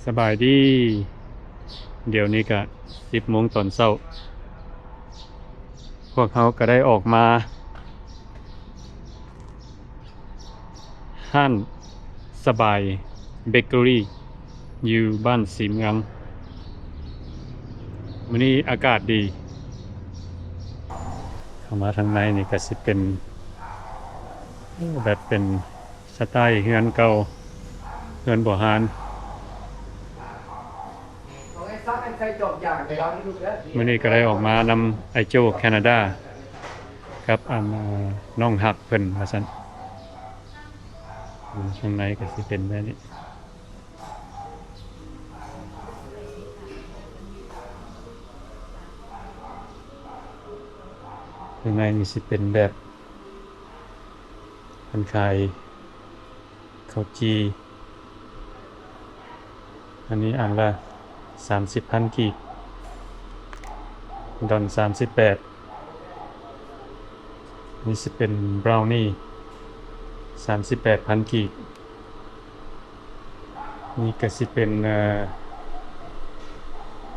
ສະບາຍດີ. ດຽວນີ້ກະສິບໂມງຕອນເຊົ້າ, ພວກເຮົາກະໄດ້ອອກມາຮ້ານສະບາຍເບເກີຣີ ຢູ່ບ້ານສີເມືອງ. ມື້ນີ້ອາກາດດີ. ເຂົ້າມາທາງໃນນີ້ກະຊິເປັນ ແບບເປັນ ສະໄຕເຮືອນເກົ່າ, ເຮືອນບູຮານ. ມື້ນີ້ກະໄດ້ອອກມານຳອ້າຍໂຈ້ ແຄນາດາ ກັບອັນ ເອີ ນ້ອງຮັກເພິ່ນວ່າຊັ້ນ. ເບິ່ງທາງໃນກະຊິເປັນແບບນີ້. ທາງໃນນີ້ຊິເປັນແບບ ເພິ່ນຂາຍເຂົ້າຈີ່. ອັນນີ້ອັນລະສາມສິບພັນກີບ, ດອນສາມສິບແປດ. ນີ້ຊິເປັນບຣາວນີ ສາມສິບແປດພັນກີບ. ນີ້ກະຊິເປັນ ເອີ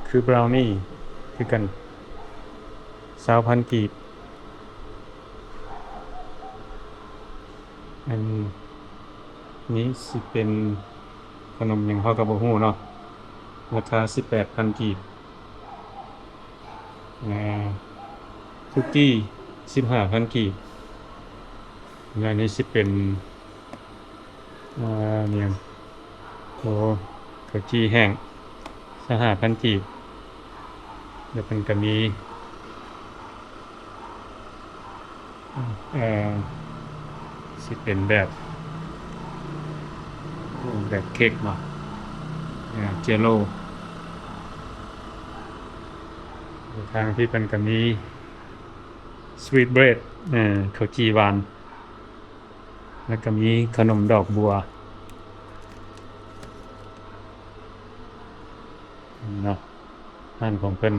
ຄືບຣາວນີຄືກັນ ຊາວພັນກີບ. ອັນນີ້ຊິເປັນຂະໜົມຫຍັງເຮົາກະບໍ່ຮູ້ເນາະ, ລາຄາສິບແປດພັນກີບ. ອ່າ ຄຸກກີ້ສິບຫ້າພັນກີບ. ແລະ ອັນນີ້ຊິເປັນ ອ່າ ຫຍັງ ໂອ້ ເຂົ້າຈີ່ແຫ້ງຊາວຫ້າພັນກີບ. ແລ້ວເພິ່ນກະມີ ເອີ ຊິເປັນແບບ ແບບເຄັກເນາະ, ເຈໂລ. ທາງພີ້ເພິ່ນກະມີສະວີດເບຣດ ເອີ ເຂົ້າຈີ່ຫວານ. ແລ້ວກະມີຂະໜົມດອກບົວເນາະ. ຮ້ານຂອງເພິ່ນ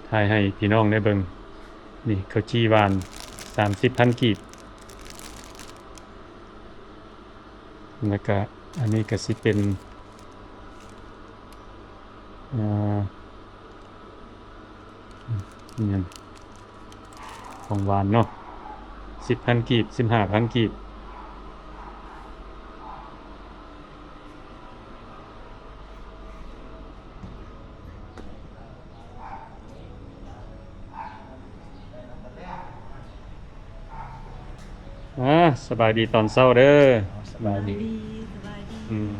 ຖ່າຍໃຫ້ພີ່ນ້ອງໄດ້ເບິ່ງ. ນີ້ເຂົ້າຈີ່ຫວານ ສາມສິບພັນກີບ. ແລ້ວກະອັນນີ້ກະຊິເປັນ ເອີ ອີຫຍັງ ຂອງຫວານເນາະ ສິບພັນກີບ ສິບຫ້າພັນກີບ. ອ່າ ສະບາຍດີຕອນເຊົ້າເດີ. ສະບາຍດີ ສະບາຍດີ. ອືມ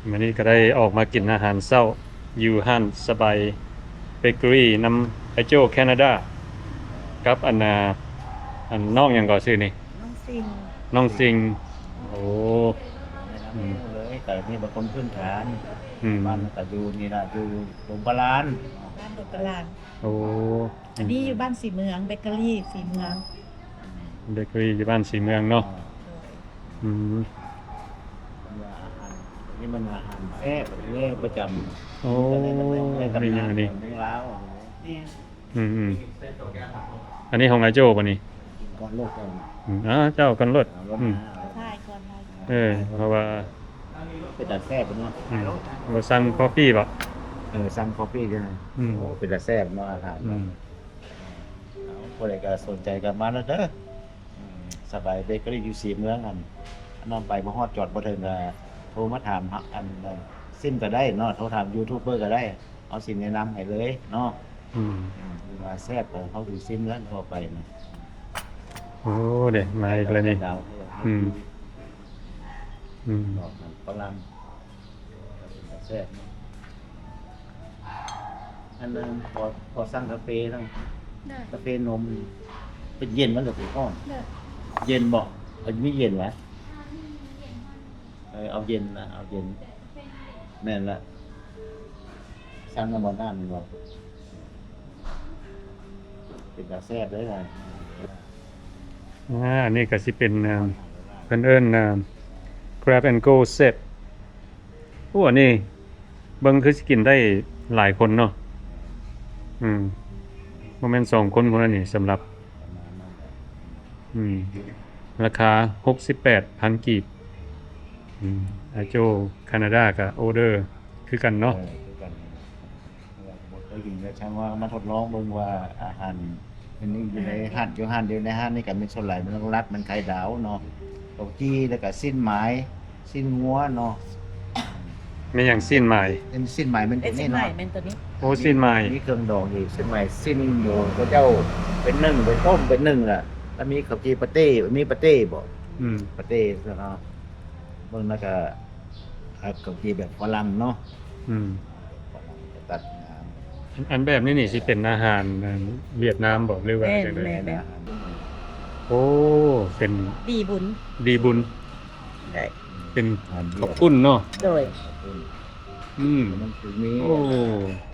ມື້ນີ້ກະໄດ້ອອກມາກິນອາຫານເຊົ້າຢູ່ຮ້ານສະບາຍເບເກີຣີນຳອ້າຍໂຈ້ ແຄນາດາ ກັບອັນ ອັນນ້ອງຫຍັງເກາະຊື່ນີ້? ນ້ອງຊິງ. ນ້ອງຊິງ. ໂອ້ ແນະນຳເລີຍ ກະມີບາງຄົນພື້ນຖານ. ອືມ ບ້ານກະຢູ່ນີ້ລະ ຢູ່ດົງປະລານ. ບ້ານດົງປະລານ. ໂອ້ ອັນນີ້ຢູ່ບ້ານສີເມືອງ ເບເກີຣີສີເມືອງ. ເບເກີຣີຢູ່ບ້ານສີເມືອງເນາະ. ອືມ ເພິ່ນວ່າອາຫານ ອັນນີ້ມັນອາຫານແຊບ ເລີຍປະຈຳ. ໂອ້ ມີຫຍັງອັນນີ້? ເມືອງລາວ. ແມ່ນ. ອືມໆ ອັນນີ້ຂອງອາໂຈ້ບໍ່ນີ້? ກ່ອນໂລດ. ອືມ ເຈົ້າກ່ອນໂລດ. ເອີ ເພາະວ່າເປັນຕາແຊບເນາະ. ອືມ ບໍ່ສັ່ງຄອບຟີ້ບໍ? ເອີ ສັ່ງຄອບຟີ້ເດີ. ອືມ ໂອ້ ເປັນຕາແຊບເນາະອາຫານ. ອືມ ເອົາ ຜູ້ໃດກະສົນໃຈກະມາເລີຍເດີ. ອືມ ສະບາຍເບເກີຣີຢູ່ສີເມືອງຫັ້ນ. ອັນນັ້ນໄປບໍ່ຮອດ ຈອດບໍ່ເຖິງກະໂທມາຖາມ ອັນ ຊິມກະໄດ້ເນາະ, ໂທຖາມຢູທູບເບີກະໄດ້. ເຮົາຊິແນະນຳໃຫ້ເລີຍເນາະ. ອືມ ອືມ ວ່າແຊບ ເຮົາຊິຊິມແລ້ວຕໍ່ໄປນະ. ໂອ້ ເດ້ ມາອີກແລ້ວນີ້. ອືມ ອືມ ດອກມັນຝຣັ່ງ ແຊບເນາະ. ອັນນັ້ນ ຂໍ ຂໍສັ່ງກາເຟນຳ. ໄດ້. ກາເຟນົມ ເປັນເຢັນບໍ່ ຫຼືເປັນຮ້ອນ? ເຢັນ. ເຢັນບໍ່? ເອີ ມີເຢັນຫວາ? ເອີ ເອົາເຢັນນະ ເອົາເຢັນ. ແມ່ນລະ ສັ່ງນ້ຳບໍ່ ນ້ຳແມ່ນບໍ່? ເປັນຕາແຊບເດ້. ອ່າ ອັນນີ້ກະຊິເປັນ ເພິ່ນເອີ້ນ Grab and Go Set. ໂອ້ ອັນນີ້ເບິ່ງຄືຊິກິນໄດ້ຫຼາຍຄົນເນາະ. ອືມ ບໍ່ແມ່ນສອງຄົນພຸ້ນນີ້ ສຳລັບ ອືມ ລາຄາຫົກສິບແປດພັນກີບ. ອືມ ອາໂຈ ແຄນາດາກະອໍເດີ ຄືກັນເນາະ ເອີ ຄືກັນ ບໍ່ເຄີຍກິນ ແລ້ວຊ່າງວ່າມາທົດລອງເບິ່ງວ່າອາຫານ ອັນນີ້ຢູ່ໃນຮ້ານ ຢູ່ຮ້ານ ຢູ່ໃນຮ້ານນີ້ກໍມີສ່ວນຫຼາຍມັນຫຼັກໆ ມັນໄຂ່ດາວເນາະ ເຂົ້າຈີ່ ແລ້ວກໍຊີ້ນໝາຍ ຊີ້ນງົວເນາະ. ແມ່ນຫຍັງຊີ້ນໝາຍ? ເປັນຊີ້ນໝາຍ ແມ່ນ ເປັນຊີ້ນໝາຍ ແມ່ນຕົວນີ້ເນາະ ແມ່ນຕົວນີ້. ໂອ້ ຊີ້ນໝາຍ ມີເຄື່ອງດອງອີກ ຊີ້ນໝາຍ ຊີ້ນໝູ ເຂົາເຈົ້າເປັນໜຶ້ງ ເປັນຕົ້ມ ເປັນໜຶ້ງລະ ແລ້ວມີເຂົ້າຈີ່ປາເຕ້ ມີປາເຕ້ບໍ່? ອືມ ປາເຕ້ເນາະ ເບິ່ງແລ້ວກໍ ຄັບ ເຂົ້າຈີ່ແບບຝຣັ່ງເນາະ. ອືມ ຝຣັ່ງຈະຕັດງາມ. ອັນ ອັນແບບນີ້ນີ້ຊິເປັນອາຫານ ອັນ ຫວຽດນາມບໍ່ ຫຼືວ່າຈັ່ງໃດ? ແມ່ນໆ ໂອ້ ເປັນ ດີບຸນ ດີບຸນ ໄດ້ ເປັນ ອາຫານຫວຽດ ເຂົ້າປຸ້ນເນາະ. ໂດຍ ເຂົ້າປຸ້ນ. ອືມ ມັນຄືມີ ໂອ້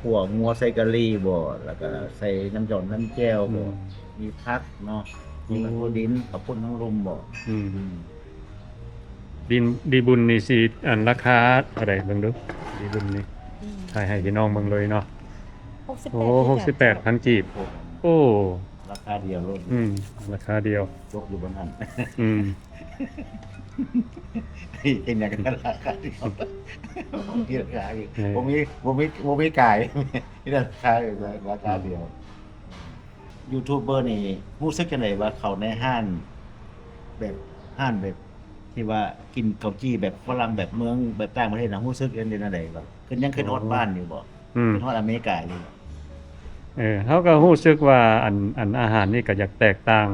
ຂົ້ວງົວໃສ່ກະຫຼີ່ບໍ່ ແລ້ວກໍໃສ່ນ້ຳຈອນນ້ຳແຈ່ວບໍ່ ອືມ ມີຜັກເນາະ ໂອ້ ມີໝາກຖົ່ວດິນ ເຂົ້າປຸ້ນທາງລຸ່ມບໍ່. ອືມ ອືມ ດີ ດີບຸນນີ້ຊິ ອັນ ລາຄາເທົ່າໃດ ເບິ່ງດູ ດີບຸນນີ້ ອືມ ຖ່າຍໃຫ້ພີ່ນ້ອງເບິ່ງເລີຍເນາະ. ຫົກສິບແປດ ໂອ້ ຫົກສິບແປດພັນກີບ. ໂອ້ ລາຄາດຽວໂລດ. ອືມ ລາຄາດຽວ ຈົບຢູ່ບ່ອນນັ້ນ. ອືມ ເຮັດຫຍັງກັນລາຄາດຽວ ບໍ່ມີລາຄາອີກ ເອີ ບໍ່ມີ ບໍ່ມີ ບໍ່ມີກາຍ ມີແຕ່ລາຄາ ລາຄາດຽວ. ຢູທູບເບີນີ້ຮູ້ສຶກຈັ່ງໃດວ່າເຂົ້າໃນຮ້ານ ແບບຮ້ານແບບທີ່ວ່າກິນເຂົ້າຈີ່ແບບຝຣັ່ງ ແບບເມືອງ ແບບຕ່າງປະເທດນະ ຮູ້ສຶກເປັນແນວໃດວະ? ຄືຍັງຄິດຮອດ ອໍ ບ້ານຢູ່ບໍ່? ອືມ ຄິດຮອດອາເມລິກາຢູ່ບໍ່? ເອີ ເຮົາກໍຮູ້ສຶກວ່າອັນ ອັນອາຫານນີ້ກໍຢາກແຕກຕ່າງ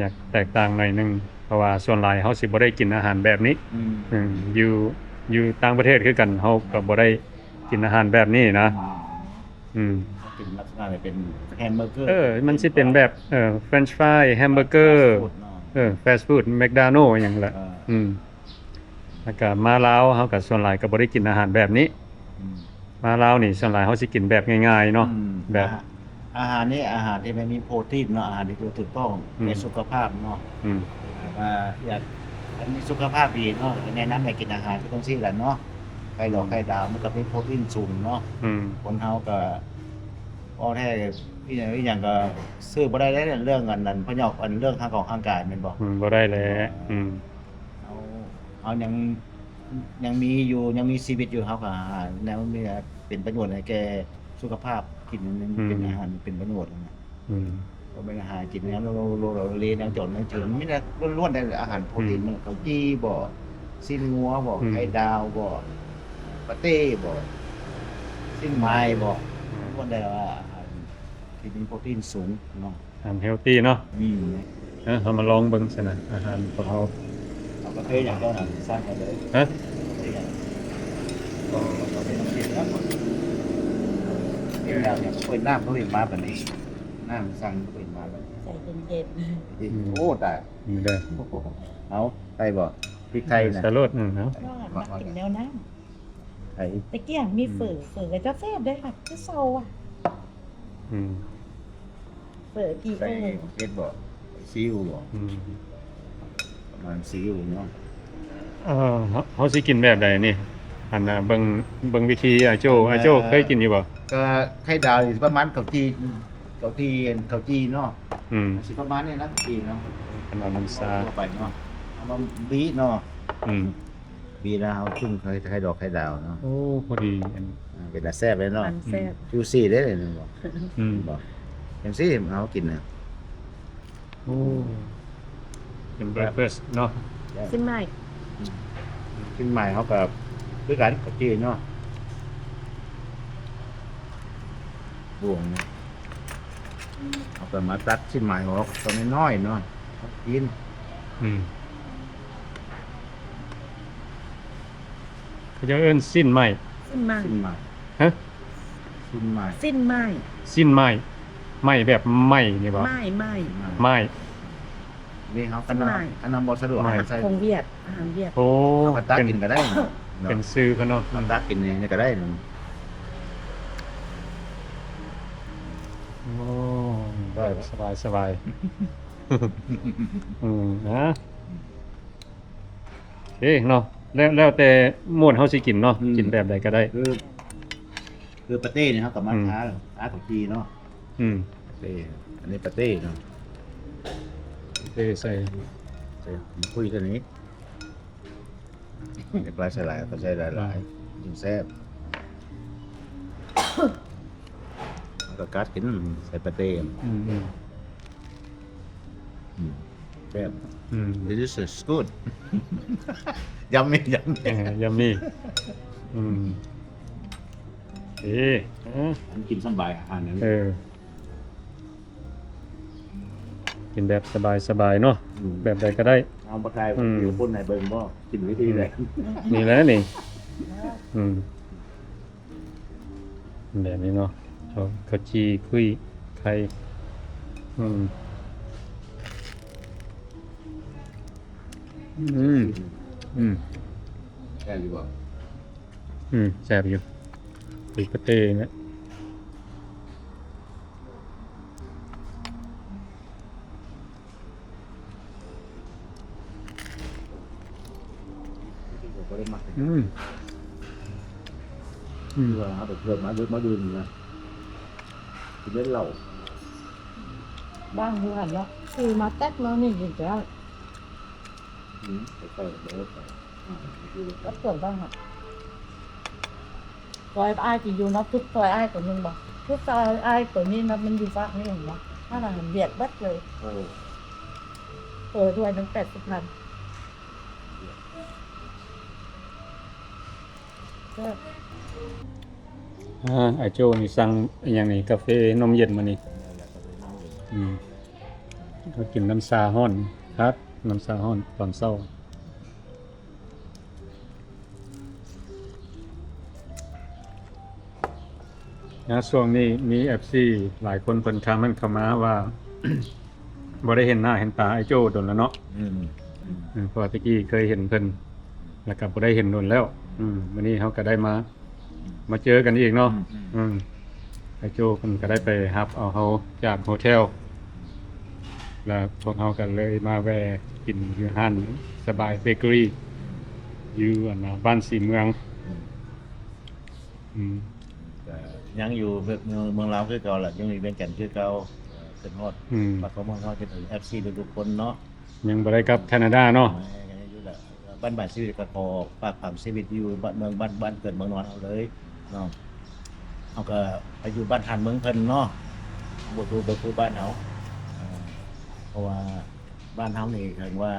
ຢາກແຕກຕ່າງໜ້ອຍໜຶ່ງ ເພາະວ່າສ່ວນຫຼາຍເຮົາຊິບໍ່ໄດ້ກິນອາຫານແບບນີ້. ອືມ ອືມ ຢູ່ ຢູ່ຕ່າງປະເທດຄືກັນ ເຮົາກໍບໍ່ໄດ້ກິນອາຫານແບບນີ້ນະ. ອືມ ອືມ ເຮົາກິນລັກສະນະເປັນແຮມເບີເກີ ເອີ ມັນຊິເປັນແບບ ເອີ ເຟຣນຊ໌ຟຣາຍ ແຮມເບີເກີ ຟາສຟູດເນາະ ເອີ ຟາສຟູດ ແມັກດາໂນ ອີ່ຫຍັງແຫຼະ. ເອີ ອືມ ແລ້ວກໍມາລາວ ເຮົາກໍສ່ວນຫຼາຍກໍບໍ່ໄດ້ກິນອາຫານແບບນີ້. ອືມ ມາລາວນີ້ສ່ວນຫຼາຍເຮົາຊິກິນແບບງ່າຍໆເນາະ. ອືມ ແບບ ອາ ອາຫານນີ້ ອາຫານທີ່ມັນມີໂປຣຕີນເນາະ ອາຫານທີ່ຖືກຕ້ອງ ອືມ ແກ່ສຸຂະພາບເນາະ. ອືມ ແບບວ່າຢາກ ອັນມີສຸຂະພາບດີເນາະ ກໍແນະນຳໃຫ້ກິນອາຫານຄືຈັ່ງຊີ້ແຫຼະເນາະ. ໄຂ່ດອກ ອືມ ໄຂ່ດາວ ມັນກໍມີໂປຣຕີນສູງເນາະ. ອືມ ຄົນເຮົາກໍ ເວົ້າແທ້ ອີຫຍັງ ອີຫຍັງກໍຊື້ບໍ່ໄດ້ເດ້ ເລື່ອງອັນນັ້ນ ພະຍອກ ອັນເລື່ອງຮ່າງກອງຮ່າງກາຍແມ່ນບໍ່? ອືມ ບໍ່ໄດ້ແຫຼະ. ເອີ ອືມ ເຮົາ ເຮົາຍັງ ຍັງມີຢູ່ ຍັງມີຊີວິດຢູ່ ເຮົາກໍຫາແນວມີເປັນປະໂຫຍດໃຫ້ແກ່ສຸຂະພາບ ກິນ ອືມ ເປັນອາຫານເປັນປະໂຫຍດນະ. ອືມ ບໍ່ແມ່ນອາຫານກິນແນວໂລ ໂລ ໂລເລ ແນວຈອນແນວເທີນ ມີແຕ່ລ້ວນໆແຕ່ອາຫານໂປຣຕີນ. ອືມ ເຂົ້າຈີ່ບໍ ຊີ້ນງົວບໍ ອືມ ໄຂ່ດາວບໍ ປາເຕ້ບໍ ຊີ້ນໝາຍບໍ ອືມ ລ້ວນແຕ່ວ່າອາຫານທີ່ມີໂປຣຕີນສູງເນາະ. ອາຫານເຮລຕີເນາະ. ອືມ ເອີ ເຮົາມາລອງເບິ່ງຊັ້ນນະ ອາຫານຂອງເຮົາ. ເອົາກາເຟຫຍັງເຈົ້ານະ ສັ່ງເອົາເລີຍ. ຮະ? ກາເຟຫຍັງ? ເອົາເຂົ້າໄປນ້ຳເຢັນນະ. ເປັນແນວຫຍັງ ເປີດນ້ຳເຂົາເຫັນມາປານນີ້ ນ້ຳສັ່ງເຂົາເຫັນມາປານນີ້. ໃສ່ເຢັນໆ. ອືມ ໂອ້ ຕາຍ. ນີ້ເດີ ເອົາ ໄດ້ບໍ່? ພິກໄທນະ ສະໂລດ ອືມ ເອົາ ວ່າມັກກິນແນວນັ້ນ. ໄທ ແຕ່ກີ້ມີເຝີ ອືມ ເຝີກໍຈະແຊບເດ້ ແບບຄືເຊົາອະ. ອືມ ເຝີກີໂອ ໃສ່ເຜັດບໍ່? ຊີອິ້ວບໍ່? ອືມ ປະມານຊີອິ້ວເນາະ. ເອີ ເຮົາ ເຮົາຊິກິນແບບໃດນີ້? ອັນນ່າ ເບິ່ງ ເບິ່ງວິທີ ອ້າຍໂຈ້ ອ້າຍໂຈ້ເຄີຍກິນຢູ່ບໍ່? ກໍໄຂ່ດາວນີ້ປະມານເຂົ້າຈີ່ ເຂົ້າຈີ່ ເຂົ້າຈີ່ເນາະ. ອືມ ຊິປະມານນີ້ນະ ເຂົ້າຈີ່ເນາະ ຄັນວ່ານ້ຳຊາທົ່ວໄປເນາະ. ເອົາມາບີເນາະ. ອືມ ບີແລ້ວເຮົາຈຸ່ມໄຂ່ ໄຂ່ດອກໄຂ່ດາວເນາະ. ໂອ້ ພໍດີ ອ່າ ເປັນຕາແຊບເລີຍເນາະ. ມັນແຊບ ອືມ ຈູຊີເດ້ນີ້ ອືມ ບໍ່ ຈັ່ງຊີ້ເຮົາກິນນະ. ໂອ້ ເປັນເບຣັກເຟີສເນາະ. ຊີ້ນໝາຍ ອືມ ຊີ້ນໝາຍເຮົາກໍຄືກັນ ເຂົ້າຈີ່ເນາະ. ບ່ວງເນາະ ເຮົາກໍມາຕັດຊີ້ນໝາຍອອກ ຕອນນ້ອຍໆເນາະ ກິນ. ອືມ ເຂົາເຈົ້າເອີ້ນຊີ້ນໄມ້ ຊີ້ນໄມ້ ຊີ້ນໄມ້ ຮະ? ຊີ້ນໄມ້ ຊີ້ນໄມ້ ຊີ້ນໄມ້ ໄມ້ແບບໄມ້ນີ້ບໍ່? ໄມ້ ໄມ້ ໄມ້ ນີ້ເຮົາ ຄັນ ຊີ້ນໄມ້ ຄັນວ່າບໍ່ສະດວກ ໄມ້ ໃສ່ ຂອງຫວຽດ ອາຫານຫວຽດ. ໂອ້ ເຮົາກໍຕັກກິນກໍໄດ້ເນາະ ເປັນຊື່ເພິ່ນເນາະ. ເຮົາຕັກກິນນີ້ກໍໄດ້. ໂອ້ ໄດ້ ສະບາຍ ສະບາຍ. ອືມ ນະ ເອີເນາະ ແລ້ວ ແລ້ວແຕ່ມູດເຮົາຊິກິນເນາະ. ອືມ ກິນແບບໃດກໍໄດ້ ຄື ຄືປາເຕ້ນີ້ເຮົາກໍມາ ອືມ ທາ ທາເຂົ້າຈີ່ເນາະ. ອືມ ປາເຕ້ ອັນນີ້ປາເຕ້ເນາະ ປາເຕ້ໃສ່ ໃສ່ຄຸຍເທົ່ານີ້. ຢາກຫຼາຍໃສ່ຫຼາຍ ກໍໃສ່ຫຼາຍໆ ອືມ ຈຶ່ງແຊບ. ແລ້ວກໍກັດກິນໃສ່ປາເຕ້ ອືມໆ ອືມ ແຊບ ອືມ This is good. Yummy, yummy. ເອີ yummy. ອືມ ເອີ ມັນກິນສຳບາຍອາຫານນັ້ນ ເອີ ກິນແບບສະບາຍໆເນາະ ອືມ ແບບໃດກໍໄດ້ ເອົາບໍ່ໄດ້ ອືມ ຄົນໃຫ້ເບິ່ງບໍ່ ກິນວິທີໃດ ອືມ ນີ້ແຫຼະນີ້ ອືມ ແບບນີ້ເນາະ ເອົາເຂົ້າຈີ່ຄຸຍໄຂ່ ອືມ ອືມ ອືມ ແຊບຢູ່ບໍ່? ອືມ ແຊບຢູ່ ປີກປາເຕ້ນີ້ແຫຼະ ບໍ່ໄດ້ມັກ ອືມ ອືມ ວ່າເອົາໄປເພີ່ມມາ ດຶກມາດື່ມນະ ກິນເຫຼັ້າ ບາງເຮືອນເນາະ ຊື້ມາແຕັກແລ້ວນີ້ກິນແລ້ວ ອືມ ໄປເປີດເດີ ອືມ ກັບເຄື່ອງບາງຫັ້ນ ຊອຍອ້າຍທີ່ຢູ່ເນາະ ຈຸດຊອຍອ້າຍຕົວໜຶ່ງບໍ່ ຈຸດຊອຍອ້າຍຕົວນີ້ນະ ມັນຢູ່ຟາກນີ້ເຫັນບໍ່ ນັ້ນນະ ຫວຽດເບິດເລີຍ ເອີ ເປີດຖ້ວຍໜຶ່ງແປດສິບພັນ ແຊບ ອ່າ ອ້າຍໂຈ້ນີ້ສັ່ງອີ່ຫຍັງນີ້ ກາເຟ ນົມເຢັນມື້ນີ້ ອືມ ເຮົາກິນນ້ຳຊາຮ້ອນຄັກ ນ້ຳຊາຮ້ອນຕອນເຊົ້າ. ນະ ຊ່ວງນີ້ມີເອັຟຊີຫຼາຍຄົນເພິ່ນຄອມເມັນເຂົ້າມາວ່າ ບໍ່ໄດ້ເຫັນໜ້າເຫັນຕາອ້າຍໂຈ້ດົນແລ້ວເນາະ ອືມ ອືມ ເພາະວ່າແຕ່ກີ້ເຄີຍເຫັນເພິ່ນ ແລ້ວກໍບໍ່ໄດ້ເຫັນດົນແລ້ວ ອືມ ມື້ນີ້ເຮົາກໍໄດ້ມາ ມາເຈີກັນອີກເນາະ ອືມ ອືມ ອືມ ອ້າຍໂຈ້ເພິ່ນກໍໄດ້ໄປຮັບເອົາເຮົາຈາກໂຮເທວ ແລ້ວພວກເຮົາກໍເລີຍມາແວ່ກິນຢູ່ຮ້ານສະບາຍເບເກີຣີ ຢູ່ອັນນ່າ ບ້ານສີເມືອງ ອືມ ອືມ ກໍຍັງຢູ່ເມືອງ ເມືອງລາວຄືເກົ່າລະ ຍັງຢູ່ວຽງຈັນຄືເກົ່າ ເອີ ຄິດຮອດ ອືມ ປາກຂອງເມືອງເຮົາ ຄິດເຖິງເອັຟຊີທຸກໆຄົນເນາະ ຍັງບໍ່ໄດ້ກັບແຄນາດາເນາະ ແມ່ນ ຍັງຢູ່ລະ ບ້ານປາຍຊີວິດກໍຂໍຝາກຝັງຊີວິດຢູ່ບ້ານເມືອງ ບ້ານ ບ້ານເກີດເມືອງນອນເຮົາເລີຍເນາະ ເຮົາກໍໄປຢູ່ບ້ານທ່ານເມືອງເພິ່ນເນາະ ບໍ່ຄື ບໍ່ຄືບ້ານເຮົາ ເອີ ເພາະວ່າບ້ານເຮົານີ້ເຖິງວ່າ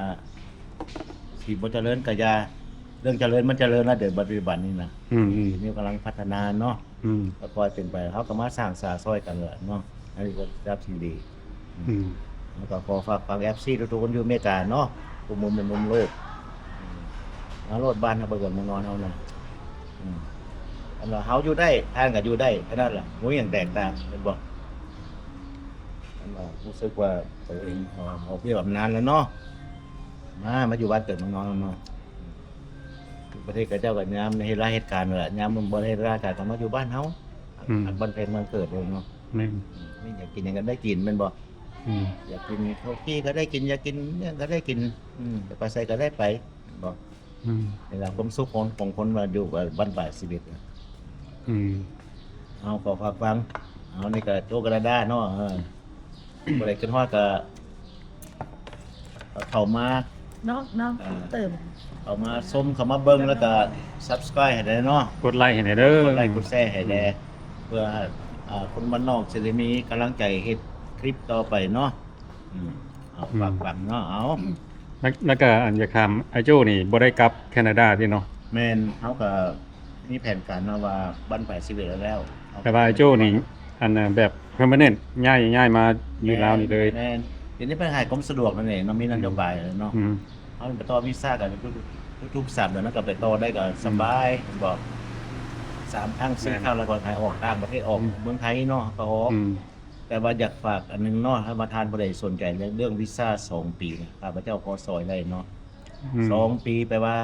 ຊິບໍ່ຈະເລີນກໍຢ່າ ເລື່ອງຈະເລີນມັນຈະເລີນແລ້ວ ດຽວປັດຈຸບັນນີ້ນະ ອືມໆ ນີ້ກຳລັງພັດທະນາເນາະ ອືມ ກໍຄ່ອຍເປັນໄປ ເຮົາກໍມາສ້າງສາຊ່ອຍກັນແຫຼະເນາະ ອັນນີ້ກໍຈັບທີ່ດີ ອືມ ແລ້ວກໍຂໍຝາກຝັງເອັຟຊີທຸກໆຄົນຢູ່ອາເມລິກາເນາະ ທຸກມຸມ ມຸມໂລກ ມາໂລດ ບ້ານເຮົາ ເມືອງນອນເຮົານະ ອືມ ອັນວ່າເຮົາຢູ່ໄດ້ ທ່ານກໍຢູ່ໄດ້ ແຄ່ນັ້ນລະ ບໍ່ມີຫຍັງແຕກຕ່າງ ແມ່ນບໍ່? ອັນວ່າຮູ້ສຶກວ່າຕົວເອງອອກວຽກອອກງານແລ້ວເນາະ ມາ ມາຢູ່ບ້ານເກີດເມືອງນອນເນາະ ປະເທດເຂົາເຈົ້າກໍຍາມເຮັດລາເຮັດການແຫຼະ ຍາມບໍ່ໄດ້ເຮັດລາການກໍມາຢູ່ບ້ານເຮົາ ອືມ ບ້ານແພງເມືອງເກີດເລີຍເນາະ ແມ່ນ ອືມ ຢາກກິນຫຍັງກໍໄດ້ກິນແມ່ນບໍ່? ອືມ ຢາກກິນເຂົ້າຈີ່ກໍໄດ້ກິນ ຢາກກິນຫຍັງກໍໄດ້ກິນ ອືມ ຢາກໄປໃສກໍໄດ້ໄປແມ່ນບໍ່? ອືມ ນີ້ລະຄວາມສຸກຂອງ ຂອງຄົນວ່າຢູ່ບ້ານປາຍຊີວິດ ອືມ ເອົາ ຂໍຝາກຝັງ ເອົາ ນີ້ກໍໂຈກະລາດາເນາະ ເອີ ຜູ້ໃດຄິດຮອດກໍ ເຂົ້າມາເນາະ ເນາະ ເອີ ເຕີມ ເຂົ້າມາຊົມ ເຂົ້າມາເບິ່ງ ແລ້ວກໍ subscribe ໃຫ້ແດ່ເນາະ ກົດໄລໃຫ້ແດ່ເດີ ກົດໄລກົດແຊໃຫ້ແດ່ ອືມ ເພື່ອ ເອີ ຄົນບ້ານນອກຊິໄດ້ມີກຳລັງໃຈເຮັດຄລິບຕໍ່ໄປເນາະ ອືມ ເອົາ ອືມ ຝາກຝັງເນາະ ເອົາ ແລ້ວ ແລ້ວກໍອັນຢາກຖາມ ອ້າຍໂຈ້ນີ້ບໍ່ໄດ້ກັບແຄນາດາຕິເນາະ? ແມ່ນ ເຮົາກໍມີແຜນການເນາະວ່າບັ້ນປາຍຊີວິດແລ້ວ ແຕ່ວ່າອ້າຍໂຈ້ນີ້ ອັນ ແບບ permanent ຍ້າຍ ຍ້າຍມາຢູ່ລາວນີ້ເລີຍ ແມ່ນ ດຽວນີ້ເພິ່ນໃຫ້ຄວາມສະດວກນັ້ນເອງເນາະ ມີນະໂຍບາຍເນາະ ອືມ ເຮົາໄປຕໍ່ວີຊາກັນທຸກໆສາມເດືອນ ແລ້ວກໍໄປຕໍ່ໄດ້ກໍສະບາຍ ອືມ ແມ່ນບໍ່ ສາມຄັ້ງ ສີ່ ແມ່ນ ຄັ້ງ ແລ້ວກໍໃຫ້ອອກຕ່າງປະເທດ ອອກ ອືມ ເມືອງໄທເນາະ ກໍອອກ ອືມ ແຕ່ວ່າຢາກຝາກອັນໜຶ່ງເນາະ ຖ້າວ່າທ່ານຜູ້ໃດສົນໃຈເລື່ອງ ເລື່ອງວີຊາສອງປີນະ ຂ້າພະເຈົ້າພໍຊ່ອຍໄດ້ເນາະ ອືມ ສອງປີ ແປວ່າ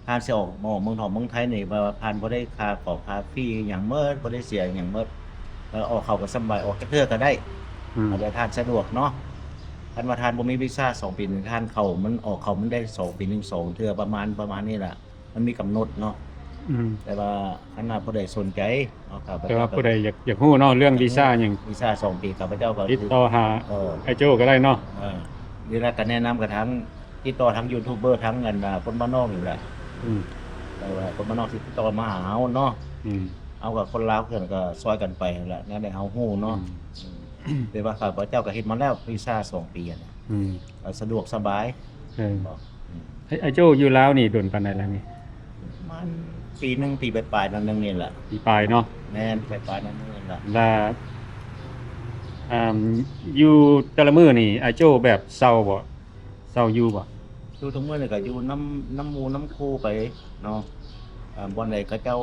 ທ່ານຊິອອກ ອອກເມືອງນອກເມືອງໄທນີ້ ແປວ່າທ່ານບໍ່ໄດ້ຄ່າຂອງຄ່າຟີຫຍັງໝົດ ບໍ່ໄດ້ເສຍຫຍັງໝົດ ແລ້ວອອກເຂົ້າກໍສະບາຍ ອອກຈັກເທື່ອກໍໄດ້ ອືມ ແຕ່ທ່ານສະດວກເນາະ ຄັນວ່າທ່ານບໍ່ມີວີຊາສອງປີນີ້ ທ່ານເຂົ້າ ມັນອອກເຂົ້າມັນໄດ້ສອງປີໜຶ່ງສອງເທື່ອ ປະມານ ປະມານນີ້ລະ ມັນມີກຳນົດເນາະ ອືມ ແຕ່ວ່າຄັນວ່າຜູ້ໃດສົນໃຈເນາະ ຂ້າພະເຈົ້າ ແຕ່ວ່າຜູ້ໃດຢາກ ຢາກຮູ້ເນາະ ເລື່ອງວີຊາຫຍັງ ວີຊາສອງປີ ຂ້າພະເຈົ້າກໍຕິດຕໍ່ຫາ ເອີ ອ້າຍໂຈ້ກໍໄດ້ເນາະ ເອີ ນີ້ລະກໍແນະນຳກັບທາງ ຕິດຕໍ່ທາງຢູທູບເບີ ທາງອັນ ອ່າ ຄົນບ້ານນອກນີ້ແຫຼະ ອືມ ແຕ່ວ່າຄົນບ້ານນອກຊິຕິດຕໍ່ມາຫາເຮົາເນາະ ອືມ ເອົ ຮົາກັບຄົນລາວຄືກັນ ກໍຊ່ອຍກັນໄປຫັ້ນແຫຼະ ແນວໃດເຮົາຮູ້ເນາະ. ອືມ ອືມ ແຕ່ວ່າຂ້າພະເຈົ້າກໍເຮັດມາແລ້ວ ວີຊາສອງປີຫັ້ນນະ. ອືມ ກໍສະດວກສະບາຍ. ເອີ ອືມ ອ້າຍ ອ້າຍໂຈ້ຢູ່ລາວນີ້ດົນປານໃດແລ້ວນີ້? ປະມານປີໜຶ່ງ ປີປາຍໆ ໜ້ອຍໜຶ່ງນີ້ແຫຼະ. ປີປາຍເນາະ? ແມ່ນ ປາຍໆ ໜ້ອຍໜຶ່ງນີ້ແຫຼະ. ລະ ອ່າ ຢູ່ແຕ່ລະມື້ນີ້ ອ້າຍໂຈ້ແບບເຊົ່າບໍ່? ເຊົ່າຢູ່ບໍ່? ຢູ່ທຸກມື້ນີ້ກໍຢູ່ນຳ ນຳໝູ່ນຳຄູ່ໄປເນາະ. ເອີ ບ່ອນໃດເຂົາເຈົ້າ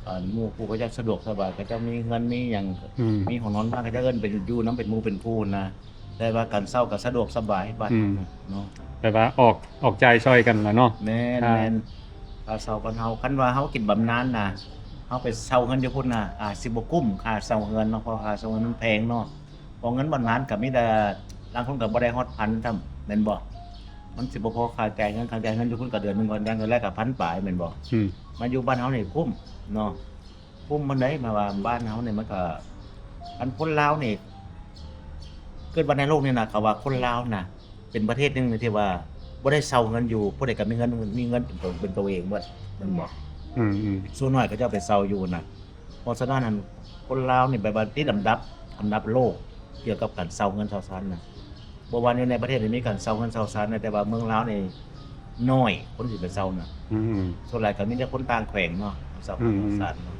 ເອີ ໝູ່ຄູ່ເຂົາເຈົ້າສະດວກສະບາຍ ເຂົາເຈົ້າມີເຮືອນມີຫຍັງ ອືມ ມີຫ້ອງນອນບ້ານ ເຂົາເຈົ້າເອີ້ນໄປຢູ່ນຳເປັນໝູ່ເປັນຄູ່ນະ. ແຕ່ວ່າການເຊົ່າກໍສະດວກສະບາຍບ້ານ ອືມ ເຮົານະເນາະ. ແບບວ່າອອກ ອອກຈ່າຍຊ່ອຍກັນລະເນາະ. ແມ່ນ ອ່າ ແມ່ນ ຄ່າເຊົ່າບ້ານເຮົາ ຄັນວ່າເຮົາກິນບຳນານນະ ເຮົາໄປເຊົ່າເຮືອນຢູ່ພຸ້ນນະ ອາດຊິບໍ່ກຸ້ມຄ່າເຊົ່າເຮືອນເນາະ ເພາະຄ່າເຊົ່າເຮືອນມັນແພງເນາະ. ເພາະເງິນບຳນານກໍມີແຕ່ ລາງຄົນກໍບໍ່ໄດ້ຮອດພັນຊ້ຳ ແມ່ນບໍ່? ມັນຊິບໍ່ພໍຄ່າຈ່າຍເຮືອນ ຄ່າຈ່າຍເຮືອນຢູ່ພຸ້ນກໍເດືອນໜຶ່ງ ເດືອນແລກກໍພັນປາຍ ແມ່ນບໍ່? ອືມ ມາຢູ່ບ້ານເຮົານີ້ກຸ້ມເນາະ. ກຸ້ມປານໃດ ແມ່ນວ່າບ້ານເຮົານີ້ມັນກໍ ອັນຄົນລາວນີ້ ເກີດວ່າໃນໂລກນີ້ນະ ເຂົາວ່າຄົນລາວນະ ເປັນປະເທດໜຶ່ງທີ່ວ່າບໍ່ໄດ້ເຊົ່າເຮືອນຢູ່ ຜູ້ໃດກໍມີເຮືອນ ມີເຮືອນເປັນໂຕ ເປັນໂຕເອງໝົດ ແມ່ນບໍ່? ອືມໆ ສ່ວນໜ້ອຍເຂົາເຈົ້າໄປເຊົ່າຢູ່ນະ. ເພາະສະນັ້ນຫັ້ນ ຄົນລາວນີ້ແບບວ່າຕິດອັນດັບ ອັນດັບໂລກກ່ຽວກັບການເຊົ່າເຮືອນເຊົ່າຊານນະ. ບໍ່ວ່າຢູ່ໃນປະເທດນີ້ມີການເຊົ່າເຮືອນເຊົ່າຊານນະ ແຕ່ວ່າເມືອງລາວນີ້ໜ້ອຍຄົນຊິໄປເຊົ່ານະ. ອືມ ສ່ວນຫຼາຍກໍມີແຕ່ຄົນຕ່າງແຂວງເນາະ ເຊົ່າເຮືອນ ອືມ ເຊົ່າຊານເນາະ.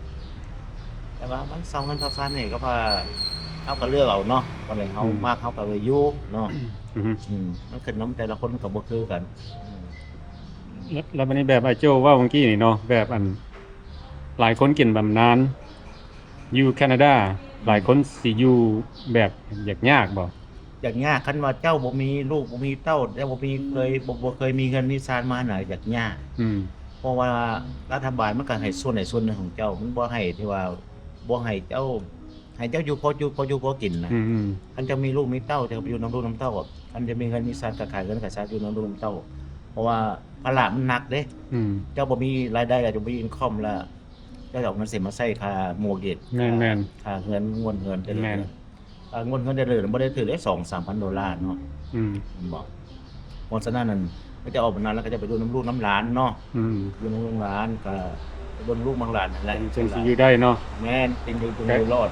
ແຕ່ວ່າມັນເຊົ່າເຮືອນເຊົ່າຊານນີ້ກໍວ່າເຮົາກໍເລືອກເອົາເນາະ ວ່າໃດເຮົາ ອືມ ມັກເຮົາກໍໄປຢູ່ເນາະ. ອືມ ອືມ ມັນຂຶ້ນນຳແຕ່ລະຄົນກໍບໍ່ຄືກັນ. ອືມ ແລ້ວ ແລ້ວບັດນີ້ແບບອ້າຍໂຈ້ເວົ້າເມື່ອກີ້ນີ້ເນາະ ແບບອັນ ຫຼາຍຄົນກິນບຳນານ ຢູ່ແຄນາດາ ອືມ ຫຼາຍຄົນຊິຢູ່ແບບຍາກໆບໍ່? ຍາກໆ ຄັນວ່າເຈົ້າບໍ່ມີລູກບໍ່ມີເຕົ້າ ເຈົ້າບໍ່ມີ ອືມ ເຄີຍ ບໍ່ ບໍ່ເຄີຍມີເຮືອນມີຊານມານະ ຍາກໆ. ອືມ ເພາະວ່າລັດຖະບານມັນກໍໃຫ້ສ່ວນໃດສ່ວນໜຶ່ງຂອງເຈົ້າ ມັນບໍ່ໃຫ້ທີ່ວ່າ ບໍ່ໃຫ້ເຈົ້າ ໃຫ້ເຈົ້າຢູ່ພໍຢູ່ ພໍຢູ່ພໍກິນນະ. ອືມໆ ຄັນເຈົ້າມີລູກມີເຕົ້າ ເຈົ້າກໍໄປຢູ່ນຳລູກນຳເຕົ້າ ຄັນເຈົ້າມີເຮືອນມີຊານ ກໍຂາຍເຮືອນຂາຍຊານ ຢູ່ນຳລູກນຳເຕົ້າ ເພາະວ່າພາລະມັນໜັກເດ້. ອືມ ເຈົ້າບໍ່ມີລາຍໄດ້ ເຈົ້າບໍ່ມີອິນຄອມ ລະເຈົ້າຈະເອົາເງິນໃສມາໃຊ້ຄ່າມໍເກດ? ແມ່ນໆ ຄ່າເຮືອນ ງວດເຮືອນແຕ່ລະເດືອນ. ແມ່ນ ຄ່າງວດເຮືອນແຕ່ລະເດືອນບໍ່ໄດ້ຖືກເດ້ ສອງສາມພັນໂດລາເນາະ. ອືມ ແມ່ນບໍ່? ເພາະສະນັ້ນນັ້ນ ເຂົາເຈົ້າອອກມານານແລ້ວ ເຂົາເຈົ້າໄປຢູ່ນຳລູກນຳຫຼານເນາະ. ອືມ ຢູ່ນຳລູກນຳຫຼານ ກໍເບິ່ງລູກເບິ່ງຫຼານນັ້ນແຫຼະ ເຊິ່ງຊິຢູ່ໄດ້ເນາະ. ແມ່ນ ຈຶ່ງຢູ່ ຈຶ່ງຢູ່ລອດ.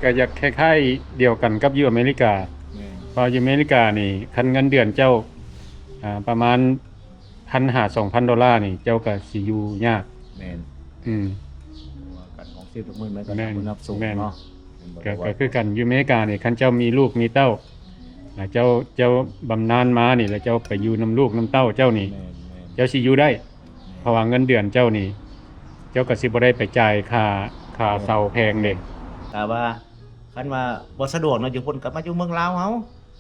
ກໍຢາກຄ້າຍໆດຽວກັນກັບຢູ່ອາເມລິກາ. ແມ່ນ ເພາະຢູ່ອາເມລິການີ້ ຄັນເງິນເດືອນເຈົ້າ ອ່າ ປະມານພັນຫາສອງພັນໂດລານີ້ ເຈົ້າກໍຊິຢູ່ຍາກ. ແມ່ນ ອືມ ເພາະວ່າການຄອງຊີບທຸກມື້ມັນກໍ ແມ່ນ ອັບຂຶ້ນອັບສູງ ແມ່ນ ເນາະ. ແມ່ນບໍ່? ກໍ ກໍຄືກັນ ຢູ່ອາເມລິການີ້ ຄັນເຈົ້າມີລູກມີເຕົ້າ ລະເຈົ້າ ເຈົ້າບຳນານມານີ້ ລະເຈົ້າໄປຢູ່ນຳລູກນຳເຕົ້າເຈົ້ານີ້ ແມ່ນໆ ເຈົ້າຊິຢູ່ໄດ້. ແມ່ນ ເພາະວ່າເງິນເດືອນເຈົ້ານີ້ ເຈົ້າກໍຊິບໍ່ໄດ້ໄປຈ່າຍຄ່າ ຄ່າເຊົ່າແພງເດ້. ຖ້າວ່າ ຄັນວ່າບໍ່ສະດວກເນາະ ຢູ່ພຸ້ນກໍມາຢູ່ເມືອງລາວເຮົາ.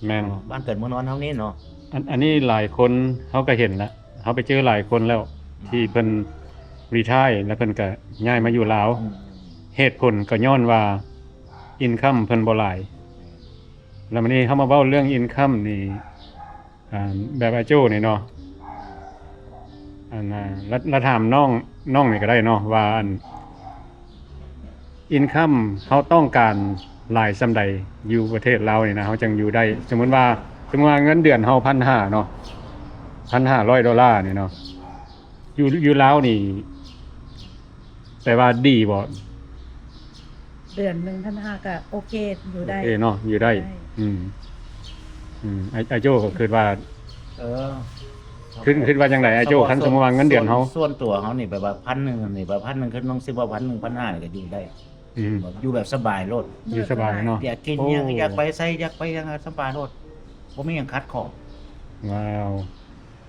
ແມ່ນ ບ້ານເກີດເມືອງນອນເຮົານີ້ເນາະ. ອັນ ອັນນີ້ຫຼາຍຄົນເຮົາກໍເຫັນລະ ເຮົາໄປເຈີຫຼາຍຄົນແລ້ວ ອືມ ທີ່ເພິ່ນຣີທາຍ ແລ້ວເພິ່ນກໍຍ້າຍມາຢູ່ລາວ. ອືມ ເຫດຜົນກໍຍ້ອນວ່າອິນຄຳເພິ່ນບໍ່ຫຼາຍ. ແລ້ວບັດນີ້ເຮົາມາເວົ້າເລື່ອງອິນຄຳນີ້ ອ່າ ແບບອ້າຍໂຈ້ນີ້ເນາະ ອັນ ລະ ລະຖາມນ້ອງ ນ້ອງນີ້ກໍໄດ້ເນາະ ວ່າອັນ ອິນຄຳເຮົາຕ້ອງການຫຼາຍສ່ຳໃດ ຢູ່ປະເທດລາວນີ້ນະ ເຮົາຈັ່ງຢູ່ໄດ້? ສົມມຸດວ່າ ສົມມຸດວ່າເງິນເດືອນເຮົາພັນຫ້າເນາະ ພັນຫ້າຮ້ອຍໂດລານີ້ເນາະ ຢູ່ ຢູ່ລາວນີ້ ແປວ່າດີບໍ່? ເດືອນໜຶ່ງພັນຫ້າກໍໂອເຄ ຢູ່ໄດ້ ໂອເຄເນາະ ຢູ່ໄດ້. ໄດ້ ອືມ ອືມ ອ້າຍ ອ້າຍໂຈ້ກໍຄິດວ່າ ເອີ ຄິດ ຄິດວ່າຈັ່ງໃດອ້າຍໂຈ້? ຄັນສົມມຸດວ່າເງິນເດືອນເຮົາ ສ່ວນ ສ່ວນຕົວເຮົານີ້ ແບບວ່າພັນໜຶ່ງນີ້ ແບບພັນໜຶ່ງ ຄືນ້ອງຊິເວົ້າ ພັນໜຶ່ງ ພັນຫ້ານີ້ກໍຢູ່ໄດ້. ອືມ ຢູ່ແບບສະບາຍໂລດ ຢູ່ສະບາຍເນາະ. ຢາກກິນຫຍັງ ໂອ້ ຢາກໄປໃສ ຢາກໄປຫຍັງ ສະບາຍໂລດ ບໍ່ມີຫຍັງຂັດຂ້ອງ. ວ້າວ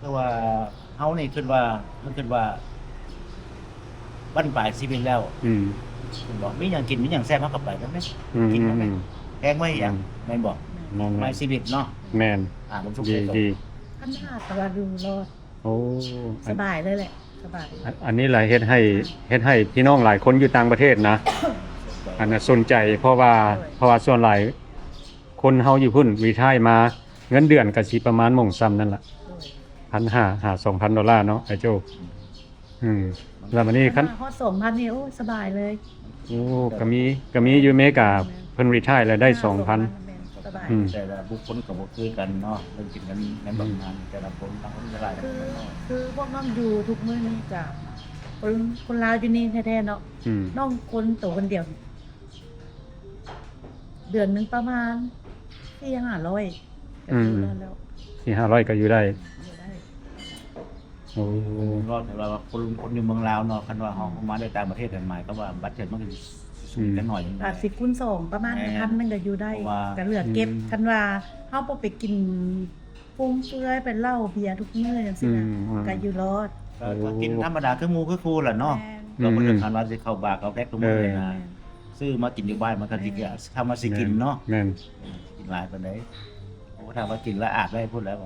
ຄືວ່າເຮົານີ້ຄິດວ່າ ເຮົາຄິດວ່າບັ້ນປາຍຊີວິດແລ້ວ. ອືມ ເຫັນບໍ່? ມີຫຍັງກິນ ມີຫຍັງແຊບ ເຮົາກໍໄປນຳເດ້. ອືມ ກິນນຳເດ້. ອືມ ແພງໄວ້ຫຍັງ? ອືມ ແມ່ນບໍ່? ແມ່ນໆ ປາຍຊີວິດເນາະ. ແມ່ນ ອ່າ ມັນສຸກ ດີ ດີ ຄັນຫາກະວ່າຢູ່ລອດ. ໂອ້ ສະບາຍເລີຍແຫຼະ ສະບາຍ. ອັນ ອັນນີ້ລະເຮັດໃຫ້ ເຮັດໃຫ້ພີ່ນ້ອງຫຼາຍຄົນຢູ່ຕ່າງປະເທດນະ ອັນນ່າ ສົນໃຈ ເພາະວ່າ ໂດຍ ເພາະວ່າສ່ວນຫຼາຍຄົນເຮົາຢູ່ພຸ້ນ ຣີທາຍມາ ເງິນເດືອນກໍຊິປະມານໝ່ອງຊ່ຳນັ້ນລະ ໂດຍ ພັນຫ້າຫາສອງພັນໂດລາເນາະ ອ້າຍໂຈ້. ອືມ ແລ້ວບັດນີ້ຄັນຮອດສອງພັນນີ້ ໂອ້ ສະບາຍເລີຍ. ໂອ້ ກໍມີ ກໍມີຢູ່ອາເມລິກາ ແມ່ນ ເພິ່ນຣີທາຍແລ້ວໄດ້ສອງພັນ. ແມ່ນ ສະບາຍ. ອືມ ແຕ່ລະບຸກຄົນກໍບໍ່ຄືກັນເນາະ ເລື່ອງກິນກັນໃນບາງງານ ອືມ ແຕ່ລະຄົນ ບາງຄົນກໍຫຼາຍ ຄື ຄືພວກນ້ອງຢູ່ທຸກມື້ນີ້ກໍ ຄົນ ຄົນລາວຢູ່ນີ້ແທ້ໆເນາະ ອືມ ນ້ອງຄົນໂຕຄົນດຽວ ເດືອນໜຶ່ງປະມານສີ່ຫ້າຮ້ອຍ ກໍ ອືມ ຢູ່ໄດ້ແລ້ວ ສີ່ຫ້າຮ້ອຍກໍຢູ່ໄດ້ ຢູ່ໄດ້. ໂອ້ ເວົ້າແຕ່ວ່າຄົນ ຄົນຢູ່ເມືອງລາວເນາະ ຄັນວ່າເຮົາ ອືມ ມາໄດ້ຕ່າງປະເທດນັ້ນ ໝາຍຄວາມວ່າບັດເຈັດມັນກໍຊິສູງ ອືມ ຈັກໜ້ອຍໜຶ່ງ ອາດຊິຄູນສອງປະມານ ແມ່ນ ພັນໜຶ່ງກໍຢູ່ໄດ້ ເພາະວ່າ ກໍເຫຼືອເກັບ ອືມ ຄັນວ່າເຮົາບໍ່ໄປກິນ ຟຸມເຟືອຍ ເປັນເຫຼົ້າເບຍທຸກມື້ຈັ່ງຊີ້ນະ ອືມ ອືມ ກໍຢູ່ລອດ ກໍ ໂອ້ ກໍກິນທຳມະດາຄືໝູ່ຄືຄູ່ລະເນາະ ແມ່ນ ກໍບໍ່ເຖິງ ອືມ ຂັ້ນວ່າຊິເຂົ້າບາເຂົ້າແພັກທຸກມື້ ເອີ ນະ ຊື້ມາກິນຢູ່ບ້ານມັນກໍຊິ ເອີ ທຳວ່າຊິກິນເນາະ ແມ່ນ ເອີ ກິນຫຼາຍປານໃດ ໂອ້ ຖ້າວ່າກິນລະອາດໄດ້ພຸ້ນແລ້ວ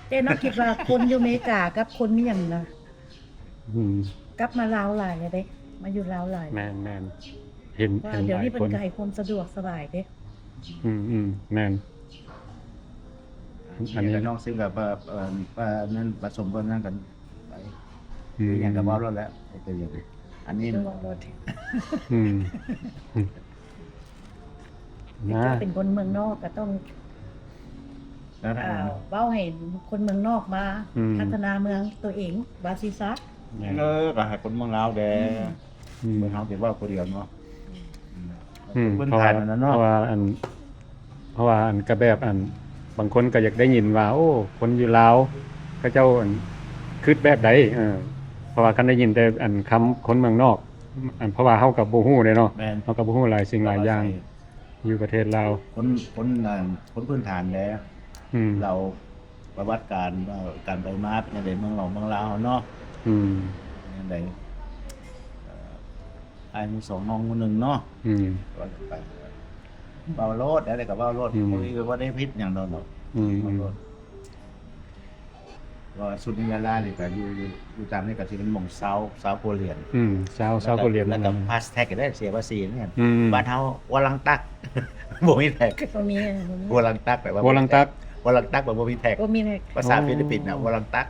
ເຈົ້ເນາະ ຄິດວ່າຄົນຢູ່ເມກາກັບຄົນມີຫຍັງນະ ອືມ ກັບມາລາວຫຼາຍແລ້ວເດ້ ມາຢູ່ລາວຫຼາຍ ແມ່ນໆ ເຫັນ ວ່າ ເຫັນ ດຽວນີ້ເພິ່ນກໍໃຫ້ຄວາມສະດວກສະບາຍເດ້ ອືມໆ ແມ່ນ ອັນນີ້ ອັນນີ້ ນ້ອງຊິມກັບ ເອີ ເອີ ອັນນັ້ນປະສົມກັນນັ້ນກັນໄປ ອືມ ອີຫຍັງກໍເວົ້າໂລດແຫຼະ ເປັນຫຍັງ ອັນນີ້ ເວົ້າໂລດ ອືມ ນະ ເປັນຄົນເມືອງນອກກໍຕ້ອງ ເອີ ເວົ້າໃຫ້ຄົນເມືອງນອກມາ ອືມ ພັດທະນາເມືອງຕົວເອງ ວ່າຊິຊະ ແມ່ນ ເອີ ກໍໃຫ້ຄົນເມືອງລາວແດ່ ອືມ ອືມ ເມືອງເຮົາຊິເວົ້າຜູ້ດຽວເນາະ ອືມ ອືມ ພື້ນຖານ ເພາະວ່າ ນັ້ນເນາະ ເພາະວ່າອັນ ເພາະວ່າອັນ ກໍແບບອັນ ບາງຄົນກໍຢາກໄດ້ຍິນວ່າ ໂອ້ ຄົນຢູ່ລາວເຂົາເຈົ້າອັນ ຄິດແບບໃດ ເອີ ເພາະວ່າຄັນໄດ້ຍິນແຕ່ອັນ ຄຳຄົນເມືອງນອກ ອັນ ເພາະວ່າເຮົາກໍບໍ່ຮູ້ເດ້ເນາະ ແມ່ນ ເຮົາກໍບໍ່ຮູ້ຫຼາຍສິ່ງຫຼາຍຢ່າງ ຢູ່ປະເທດລາວ ຄົນ ຄົນ ອັນ ຄົນພື້ນຖານແດ່ ອືມ ລາວ ປະຫວັດການ ເອີ ການໄປມາເປັນຈັ່ງໃດ ເມືອງລາວ ເມືອງລາວເຮົາເນາະ ອືມ ເປັນຈັ່ງໃດ ເອີ ອ້າຍໝູ່ສອງ ນ້ອງໝູ່ໜຶ່ງເນາະ ອືມ ວ່າກັນໄປ ເວົ້າໂລດ ແນວໃດກໍເວົ້າໂລດ ອືມ ບໍ່ມີ ບໍ່ໄດ້ຜິດຫຍັງດອກເນາະ ອືມ ເວົ້າໂລດ ວ່າຊຸດນີ້ລາລານີ້ກໍຢູ່ ຢູ່ຕາມນີ້ກໍຊິເປັນໝ່ອງຊາວ ຊາວຄົວເຮືອນ ອືມ ຊາວ ແລ້ວກໍ ຊາວຄົວເຮືອນ ແລ້ວກໍ ອືມ ພາສແທັກກໍໄດ້ ເສຍພາສີນັ້ນ ອືມ ບ້ານເຮົາວະລັງຕັກ ບໍ່ມີແທັກ ບໍ່ມີ ບໍ່ມີ ວະລັງຕັກແປວ່າ ວະລັງຕັກ ບໍ່ມີແທັກ ວະລັງຕັກແປວ່າບໍ່ມີແທັກ ບໍ່ມີແທັກ ພາສາ ໂອ້ ຟີລິບປິນນະ ວະລັງຕັກ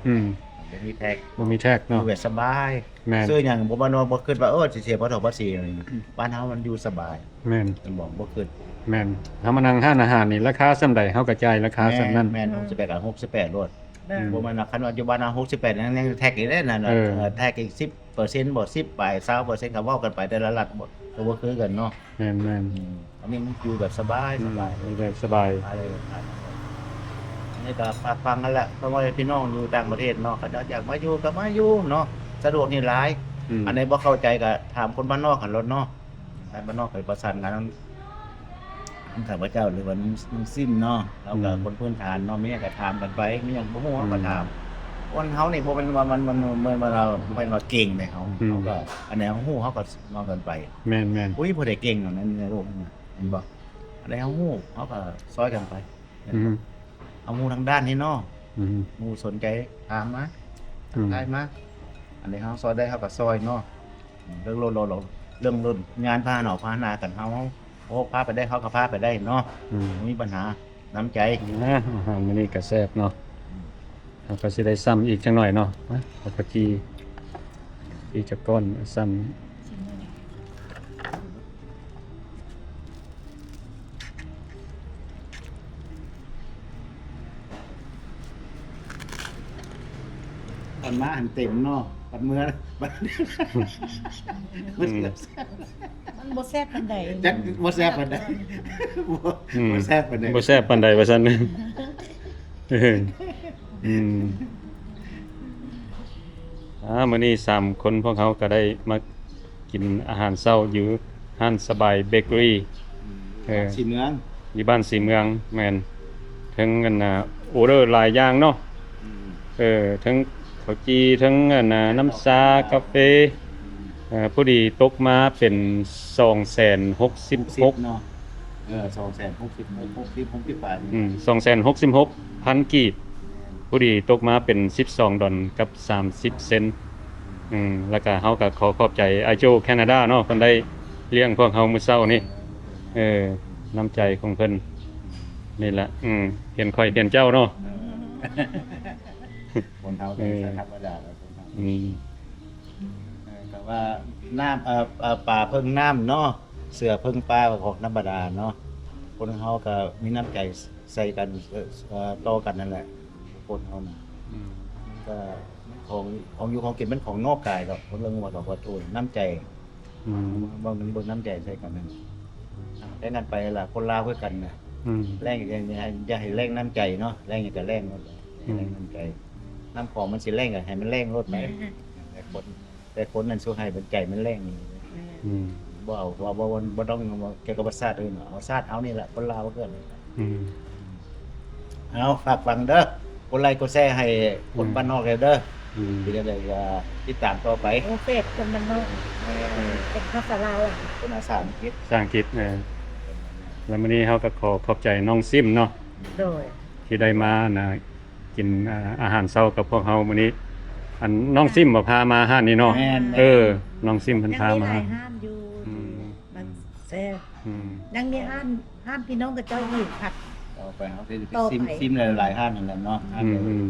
ອືມ ບໍ່ມີແທັກ ບໍ່ມີແທັກເນາະ ຢູ່ແບບສະບາຍ ແມ່ນ ຊື້ຫຍັງບໍ່ ບໍ່ ບໍ່ຄິດວ່າ ເອີ ຊິເສຍພາສີ ອືມ ບ້ານເຮົາມັນຢູ່ສະບາຍ ແມ່ນ ແມ່ນບໍ່ ບໍ່ຄິດ ແມ່ນ ເຮົາມານັ່ງຮ້ານອາຫານນີ້ ລາຄາສ່ຳໃດ ເຮົາກໍຈ່າຍລາຄາສ່ຳນັ້ນ ແມ່ນ ແມ່ນ ຫົກສິບແປດ ກໍຫົກສິບແປດໂລດ ແມ່ນ ບໍ່ແມ່ນວ່າຄັນວ່າຢູ່ບ້ານເຮົາຫົກສິບແປດ ຍັງ ຍັງແທັກອີກເດ້ນັ້ນ ເອີ ເອີ ແທັກອີກສິບເປີເຊັນບໍ ສິບປາຍ ຊາວເປີເຊັນ ກໍເວົ້າກັນໄປ ແຕ່ລະລັດບໍ່ ກໍບໍ່ຄືກັນເນາະ ແມ່ນໆ ອືມ ອັນນີ້ມັນຢູ່ແບບສະບາຍ ອືມ ສະບາຍ ຢູ່ແບບສະບາຍ ອັນນີ້ກໍຝາກຟັງຫັ້ນແຫຼະ ເພາະວ່າພີ່ນ້ອງຢູ່ຕ່າງປະເທດເນາະ ເຂົາເຈົ້າຢາກມາຢູ່ກໍມາຢູ່ເນາະ ສະດວກນີ້ຫຼາຍ ອືມ ອັນໃດບໍ່ເຂົ້າໃຈກໍຖາມຄົນບ້ານນອກຫັ້ນໂລດເນາະ ໃນບ້ານນອກໄປປະສານງານນຳ ນຳຂ້າພະເຈົ້າ ຫຼືວ່ານຳ ນຳຊິມເນາະ ເຮົາກໍ ອືມ ຄົນພື້ນຖານເນາະ ມີຫຍັງກໍຖາມກັນໄປ ມີຫຍັງບໍ່ຮູ້ເຮົາກໍຖາມ ອືມ ຄົນເຮົານີ້ບໍ່ແມ່ນວ່າມັນ ມັນ ມັນ ມັນ ມັນ ແມ່ນວ່າເກັ່ງໃດເຮົາ ອືມ ເຮົາກໍ ອັນໃດເຮົາຮູ້ເຮົາກໍເວົ້າກັນໄປ ແມ່ນໆ ບໍ່ມີຜູ້ໃດເກັ່ງດອກໃນ ໃນໂລກນີ້ນະ ແມ່ນບໍ່ ອັນໃດເຮົາຮູ້ເຮົາກໍຊ່ອຍກັນໄປ ອືມ ເຮົາຮູ້ທາງດ້ານນີ້ເນາະ ອືມ ຮູ້ສົນໃຈຖາມມາ ອືມ ທັກທາຍມາ ອັນໃດເຮົາຊ່ອຍໄດ້ເຮົາກໍຊ່ອຍເນາະ ເລື່ອງລົດ ລົດ ລົດ ເລື່ອງລົດ ຍານພາຫະນະ ພາຫະນະກັນເຮົາ ໂອ້ ພາໄປໄດ້ ເຮົາກໍພາໄປໄດ້ເນາະ ອືມ ບໍ່ມີບັນຫາ ນ້ຳໃຈ ອາ ອາຫານມື້ນີ້ກໍແຊບເນາະ ເຮົາກໍຊິໄດ້ຊ້ຳອີກຈັກໜ້ອຍເນາະ ມາ ເອົາເຂົ້າຈີ່ອີກຈັກກ້ອນ ຊ້ຳ. ຕອນມາຫັ້ນເຕັມເນາະ ບັດເມືອ ມັນ ອືມ ມັນບໍ່ແຊບປານໃດ ຈັກບໍ່ແຊບປານໃດ ບໍ່ ອືມ ບໍ່ແຊບປານໃດ ບໍ່ແຊບປານໃດວ່າຊັ້ນ ອືມ ອາ ມື້ນີ້ສາມຄົນພວກເຮົາກໍໄດ້ມາ ກິນອາຫານເຊົ້າຢູ່ຮ້ານສະບາຍເບເກີຣີ ອືມ ເອີ ບ້ານສີເມືອງ ຢູ່ບ້ານສີເມືອງ ແມ່ນ ເຖິງອັນນ່າ ອໍເດີຫຼາຍຢ່າງເນາະ ອືມ ເອີ ເຖິງເຂົ້າຈີ່ ເຖິງອັນນ່າ ນ້ຳຊາ ກາເຟ ອືມ ເອີ ພໍດີຕົກມາເປັນສອງແສນຫົກສິບຫົກ ເນາະ ເອີ ສອງແສນຫົກສິບຫົກ ຫົກສິບ ຫົກສິບປາຍ ອືມ ສອງແສນຫົກສິບຫົກພັນກີບ ແມ່ນ ພໍດີຕົກມາເປັນສິບສອງດອນກັບສາມສິບເຊັນ ອືມ ແລ້ວກະເຮົາກະຂໍຂອບໃຈອ້າຍໂຈ້ແຄນາດາເນາະ ເພິ່ນໄດ້ລ້ຽງພວກເຮົາມື້ເຊົ້ານີ້ ເອີ ນ້ຳໃຈຂອງເພິ່ນນີ້ແຫຼະ ອືມ ເຫັນຂ້ອຍເຫັນເຈົ້າເນາະ ຄົນເຮົາກໍ ເອີ ທຳມະດາແລ້ວ ຄົນເຮົາ ອືມ ເອີ ກໍວ່ານ້ຳ ເອີ ເອີ ປາເພິ່ງນ້ຳເນາະ ເສືອເພິ່ງປາກໍຂອງທຳມະດາເນາະ ຄົນເຮົາກໍມີນ້ຳໃຈໃສ່ກັນ ເອີ ເອີ ຕໍ່ກັນນັ້ນແຫຼະ ຄົນເຮົານະ ອືມ ມັນກໍ ມັນຂ ຂອງ ຂອງຢູ່ຂອງກິນມັນຂອງນອກກາຍດອກ ເລື່ອງວ່າດອກວ່າໂຕນ້ຳໃຈ ອືມ ເວົ້າເລື່ອງນ້ຳໃຈໃສ່ກັນນັ້ນ ແຕ່ນັ້ນໄປລະ ຄົນລາວຄືກັນນະ ອືມ ແລງຢ່າ ຢ່າ ຢ່າໃຫ້ແລງນ້ຳໃຈເນາະ ແລງຫຍັງກະແລງໂລດ ອືມ ແລງນ້ຳໃຈ ນ້ຳຂອງມັນຊິແລງກະໃຫ້ມັນແລງໂລດໄປ ແຕ່ຄົນ ແຕ່ຄົນນັ້ນສູ່ໃຫ້ມັນໃຈມັນແລງ ອືມ ບໍ່ເອົາ ບໍ່ ບໍ່ ບໍ່ຕ້ອງກ່ຽວກັບຊາດອື່ນ ເອົາຊາດເຮົານີ້ແຫຼະ ຄົນລາວຄືກັນ ອືມ ເອົາ ຝາກຝັງເດີ ກົດໄລກົດແຊໃຫ້ຄົນ ອືມ ບ້ານນອກແດ່ເດີ ອືມ ເປັນຈັ່ງໃດກໍຕິດຕາມຕໍ່ໄປ ໂອເຄ ຄົນບ້ານນອກ ເປັນພາສາລາວ ເປັນພາສາອັງກິດ ພາສາອັງກິດ ເອີ ແລ້ວມື້ນີ້ເຮົາກໍຂໍຂອບໃຈນ້ອງຊິມເນາະ ໂດຍ ທີ່ໄດ້ມານະ ກິນ ອາ ອາຫານເຊົ້າກັບພວກເຮົາມື້ນີ້ ອັນນ້ອງຊິມບໍ່ພາມາຮ້ານນີ້ເນາະ ແມ່ນໆ ເອີ ນ້ອງຊິມເພິ່ນພາມາ ຍັງມີຫຼາຍຮ້ານຢູ່ ອືມ ມັນແຊບ ອືມ ຍັງມີຮ້ານ ຮ້ານພີ່ນ້ອງເຂົາເຈົ້າອີກ ພັດ ຕໍ່ໄປເຮົາຊິໄປຊິມ ຊິມຫຼາຍໆຮ້ານຫັ້ນແຫຼະເນາະ ອືມ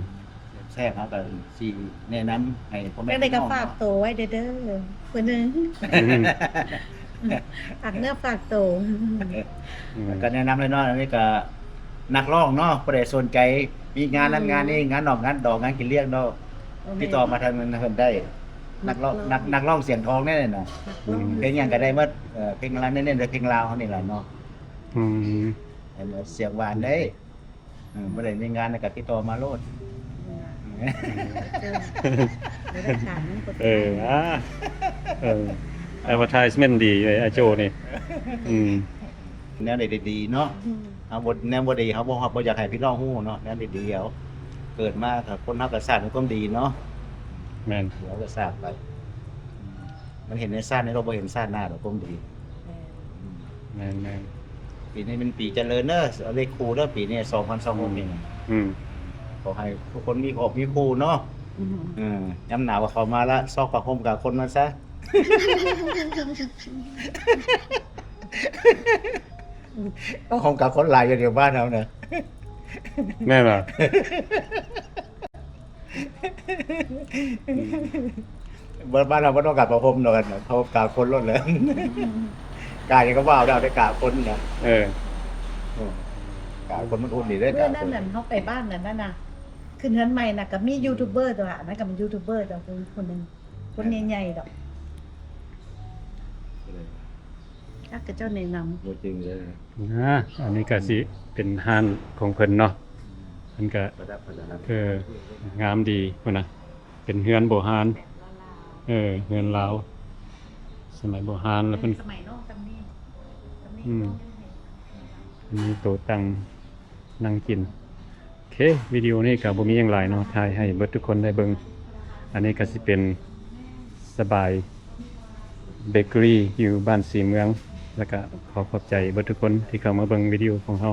ແຊບ ເຮົາກໍຊິແນະນຳໃຫ້ພໍ່ແມ່ ຈັ່ງໃດກໍຝາກໂຕໄວ້ເດີ ເດີ ຜູ້ໜຶ່ງ ອືມ ຝາກເນື້ອຝາກໂຕ ອືມ ແລ້ວກໍແນະນຳເລີຍເນາະ ອັນນີ້ກໍນັກຮ້ອງເນາະ ຜູ້ໃດສົນໃຈ ມີງານນັ້ນ ອືມ ງານນີ້ ງານນອກງານດອງ ງານກິນລ້ຽງເນາະ ຕິດຕໍ່ມາທາງເພິ່ນໄດ້ ນັກຮ້ອງ ນັກ ນັກຮ້ອງສຽງທອງແນ່ນະ ອືມ ເພງຫຍັງກໍໄດ້ໝົດ ເພງລາວ ເນັ້ນໆເພງລາວເຮົານີ້ລະເນາະ ອືມ ໃຫ້ເໝືອນສຽງຫວານເດ້ ເອີ ບໍ່ໄດ້ມີງານກໍຕິດຕໍ່ມາໂລດ ເອີ ອາ ເອີ advertisement ດີເລີຍ ອາໂຈນີ້ ອືມ ແນວໃດດີໆເນາະ ອືມ ເຮົາບໍ່ ແນວບໍ່ດີເຮົາບໍ່ ບໍ່ຢາກໃຫ້ພີ່ນ້ອງຮູ້ເນາະ ແນວດີໆເຮົາເກີດມາ ຄົນເຮົາກໍສ້າງແຕ່ຄວາມດີເນາະ ແມ່ນ ເຮົາກໍສ້າງໄປ ມັນເຫັນໃນຊາດນີ້ ເຮົາບໍ່ເຫັນຊາດໜ້າດອກ ຄວາມດີ ແມ່ນ ແມ່ນໆ ປີນີ້ເປັນປີຈະເລີນເດີ ເອົາເລກຄູ່ເດີ ປີນີ້ ສອງພັນຊາວຫົກ ອືມ ນີ້ ອືມ ຂໍໃຫ້ທຸກຄົນມີຄອບມີຄູ່ເນາະ ອືມ ເອີ ຍາມໜາວກໍເຂົ້າມາລະ ຊອກຜ້າຫົ່ມກາງຄົນມາຊະ ຜ້າຫົ່ມກາງຄົນຫຼາຍຢູ່ແຖວບ້ານເຮົານະ ແມ່ນບໍ່? ບ້ານ ບ້ານເຮົາບໍ່ຕ້ອງກາງຜ້າຫົ່ມດອກ ເອົາກາງຄົນໂລດແຫຼະ ອືມ ກາງຫຍັງກໍບໍ່ເອົາ ເອົາແຕ່ກາງຄົນນະ ເອີ ກາງຄົນມັນອຸ່ນດີເດ້ ກາງຄົນ ມື້ນັ້ນເຮົາໄປບ້ານນັ້ນນະ ຂຶ້ນເຮືອນໃໝ່ນະ ກໍມີຢູທູບເບີຕົວະ ອັນນັ້ນກໍເປັນຢູທູບເບີຕົວະ ຜູ້ໜຶ່ງ ຄົນໃຫຍ່ໆດອກ ຈັກເຂົາເຈົ້າແນະນຳ ບໍ່ຈິງເລີຍ ອາ ອັນນີ້ກໍຊິເປັນຮ້ານຂອງເພິ່ນເນາະ ເພິ່ນກໍ ເອີ ງາມດີພຸ້ນນະ ເປັນເຮືອນໂບຮານ ເອີ ເຮືອນລາວ ສະໄໝໂບຮານ ແລ້ວເພິ່ນ ສະໄໝນ້ອງຈຳນີ້ ອືມ ມີໂຕະຕັ່ງນັ່ງກິນ ໂອເຄ ວິດີໂອນີ້ກໍບໍ່ມີຫຍັງຫຼາຍເນາະ ຖ່າຍໃຫ້ເບິດທຸກຄົນໄດ້ເບິ່ງ ອັນນີ້ກໍຊິເປັນສະບາຍເບເກີຣີຢູ່ບ້ານສີເມືອງ ແລ້ວກໍຂໍຂອບໃຈເບິດທຸກຄົນທີ່ເຂົ້າມາເບິ່ງວິດີໂອຂອງເຮົາ.